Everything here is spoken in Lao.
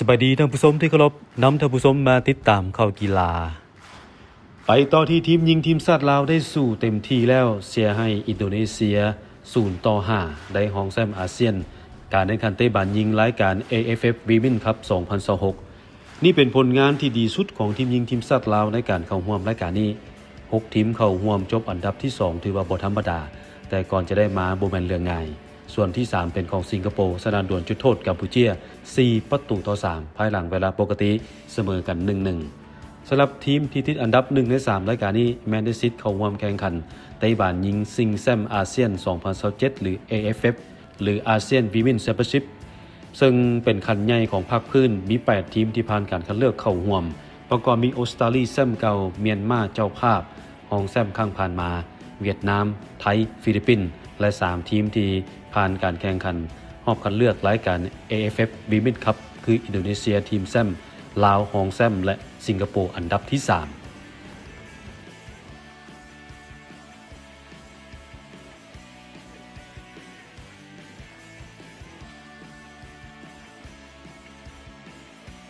ສະບາຍດີທ່ານຜູ້ຊົມທີ່ເຄົາລົບ, ນຳທ່ານຜູ້ຊົມມາຕິດຕາມຂ່າວກິລາ. ໄປຕໍ່ທີ່ທີມຍິງທີມຊາດລາວໄດ້ສູ້ເຕັມທີ່ແລ້ວ, ເສຍໃຫ້ອິນໂດເນເຊຍ ສູນຕໍ່ຫ້າ ໄດ້ຮອງແຊ້ມອາຊຽນ ການແຂ່ງຂັນເຕະບານຍິງລາຍການ ເອເອຟເອັຟ Women Cup ສອງພັນຊາວຫົກ. ນີ້ເປັນຜົນງານທີ່ດີສຸດຂອງທີມຍິງທີມຊາດລາວໃນການເຂົ້າຮ່ວມລາຍການນີ້. ຫົກທີມເຂົ້າຮ່ວມຈົບອັນດັບທີສອງ ຖືວ່າບໍ່ທຳມະດາ, ແຕ່ກ່ອນຈະໄດ້ມາບໍ່ແມ່ນເລື່ອງງ່າຍ. ສ່ວນທີສາມເປັນຂອງສິງກະໂປ, ຊະນະດວນຈຸດໂທດກຳປູເຈຍ ສີ່ປະຕູຕໍ່ສາມ ພາຍຫຼັງເວລາປົກກະຕິສະເໝີກັນ ໜຶ່ງໜຶ່ງ. ສຳລັບທີມທີ່ຕິດອັນດັບໜຶ່ງໃນສາມລາຍການນີ້ ແມ່ນໄດ້ສິດເຂົ້າຮ່ວມແຂ່ງຂັນເຕະບານຍິງຊິງແຊ້ມອາຊຽນ ສອງພັນຊາວເຈັດ ຫຼື ເອເອຟເອັຟ ຫຼື ASEAN Women Championship ເຊິ່ງເປັນຂັ້ນໃຫຍ່ຂອງພາກພື້ນ, ມີແປດທີມທີ່ຜ່ານການຄັດເລືອກເຂົ້າຮ່ວມ, ປະກອບມີອົດສະຕາລີແຊ້ມເກົ່າ, ມຽນມາເຈົ້າພາບ ຮອງແຊ້ມຄັ້ງຜ່ານມາ, ຫວຽດນາມ, ໄທ, ຟີລິບປິນ ແລະ ສາມທີມທີ່ຜ່ານການແຂ່ງຂັນຮອບຄັດເລືອກລາຍການ ເອເອຟເອັຟ Women Cup ຄື ອິນໂດເນເຊຍທີມແຊ້ມ, ລາວຮອງແຊ້ມ ແລະ ສິງກະໂປອັນດັບທີສາມ.